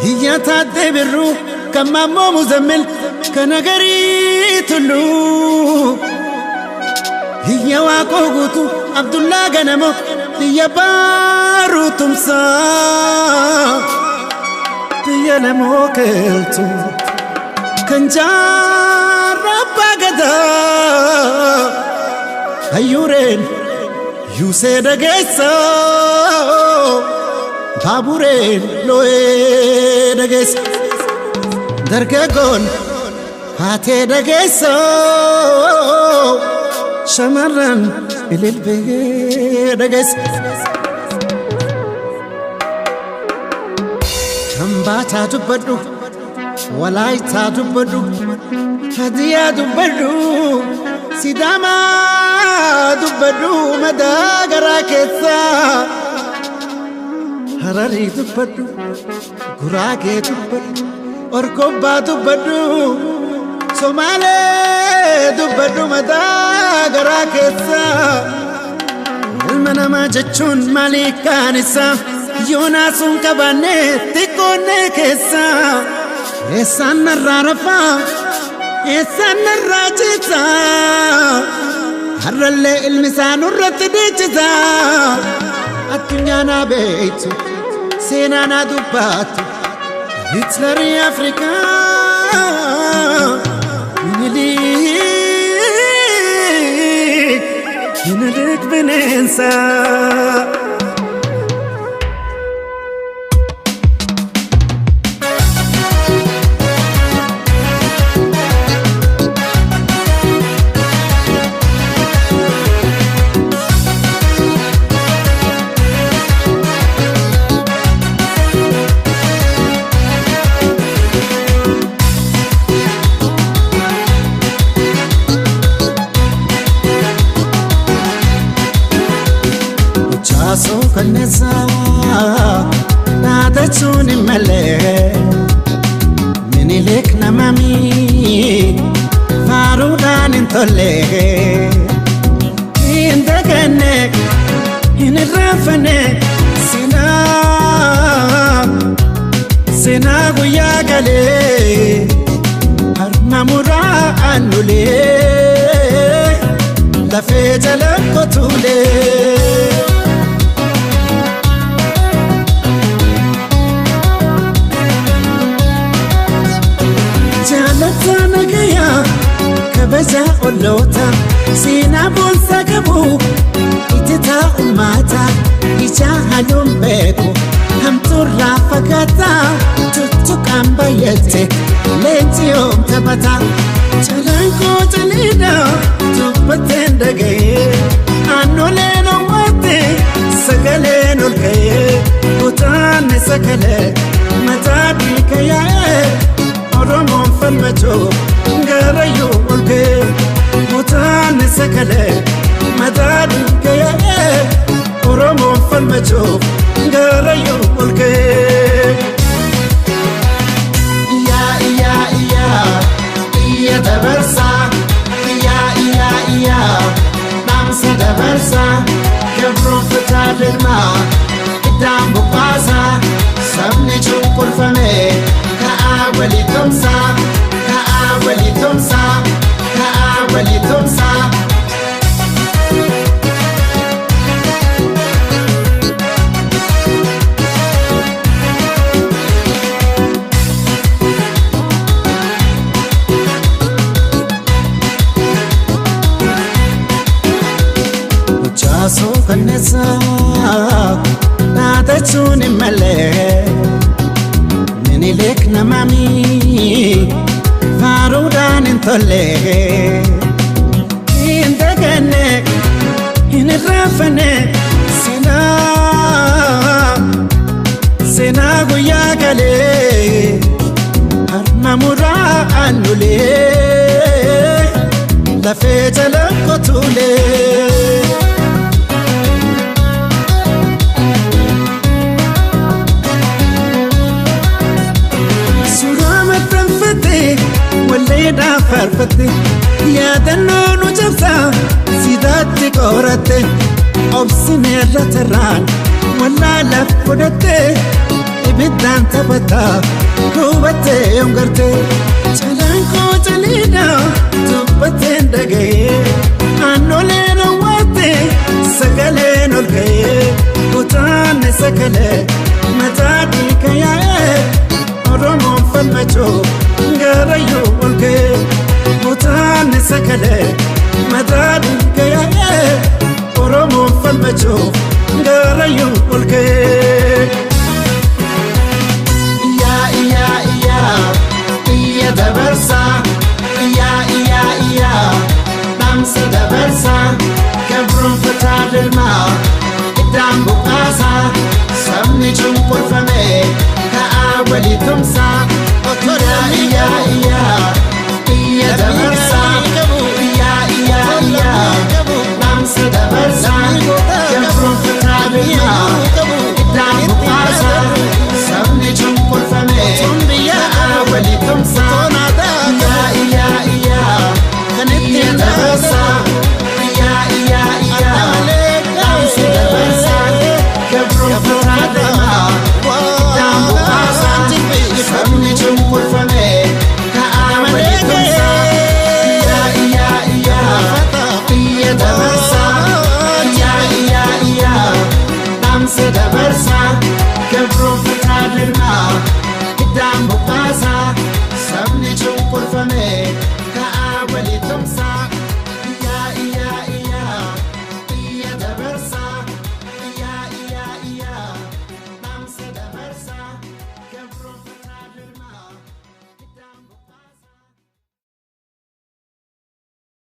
Hiyyataa birruu kan maammoo muzammil kan agarii tullu hiyya waaqoo guutuu Abdullaa Ganamo biyya baaruu tumsaa biyya namoo keeltu kan jaarraa abbaa gadaa hayyuureen yuusee dhageessaa. Baabureen loo'ee dhageessa dargaggoon haatee dhageessa shamarran ililbee dhageessa. Kambaataa dubbadhu walaayitaa dubbadhu hadiyaa dubbadhu sidaamaa dubbadhu madaa garaa keessaa. Hararii dubbadhu, Guraagee dubbadhu, Orgobbaa dubbadhu, Somaalee dubbadhu mataa garaa keessaa. Ilma namaa jechuun maalii kaan isaa yoo naasuun qabaanne xiqqoonnee keessaa. Eessaan narraa rafaa, eessaan narraa ciisaa, har'allee ilmi isaa nurratti dhiichisaa. Addunyaa naa beektu. Seenaa naa dubbattu Hitlerii Afrikaa Minilik Minilik bineensaa. Dhaadachuun hin malee Minilik namami faaruudhaan hin tolle hin daganne hin irraanfanne seenaa guyyaa galee harma muraa aannulee lafee jala qotuulee. Kabaja olloota seenaa boonsaa qabu ititaa ummata ija halluun beeku hamtuurraa fagaataa tuttuqaan bayyate leenji yoom taphata calanqoo caliidha dubbateen dhaga'ee aannoleen owwaate sagaleen ol ka'ee kutaanne sagalee mataa dhiiga yaa'ee Oromoon falmachuu garayyuu ol ka'ee kutaanne sagalee mataa dhiiga yaa'ee Oromoon falmachuu garayyuu ol ka'ee. Iyyaa iyyaa iyyaa iyya dabarsaa iyyaa iyyaa iyyaa dhaamsa dabarsaa gabroon fitaa lilmaa iddaan bubbaasaa sabni cunqurfame ka'aa walii tumsaa ka'aa walii tumsaa ka'aa walii tumsaa. Muchaasoo kanneessaa dhaadachuun hin malee Minilik namami faaruudhaan hin tolle hin daganne hin irraanfanne seenaa guyyaa galee harma muraa aannulee lafee jala qotuulee. Irra tarraan wallaalaaf godhattee ibiddaan taphataa hubattee yoom gartee calaan koo caliidha dubbateen dhaga'ee aannoleen owwaatte sagaleen ol ka'ee kutaanne sagalee mataa dhiiga yaa'ee Oromoon falmachuu garayyuu ol ka'ee kutaanne sagalee mataa dhiiga yaa'ee Oromoon falmachuu garayyuu ol ka'ee. Iyyaa iyyaa iyyaa iyya dabarsaa, iyyaa iyyaa iyyaa dhaamsa dabarsaa, gabroonfataa dirmaa iddaan buqqaasaa, sabni cunqurfame ka'aa walii tumsaa. Iyyaa iyyaa iyyaa iyya dabarsaa, iyyaa iyyaa iyyaa dhaamsa dabarsaa, gabroonfataa dirmaa iddaan buqqaasaa, sabni cunqurfame ka'aa walii tumsaa. Iyyaa iyyaa iyyaa iyya dabarsaa, iyyaa iyyaa iyyaa dhaamsa dabarsaa, gabroonfataa dirmaa iddaan buqqaasaa, sabni cunqurfame ka'aa walii tumsaa. Iyyaa iyyaa iyyaa iyya dabarsaa.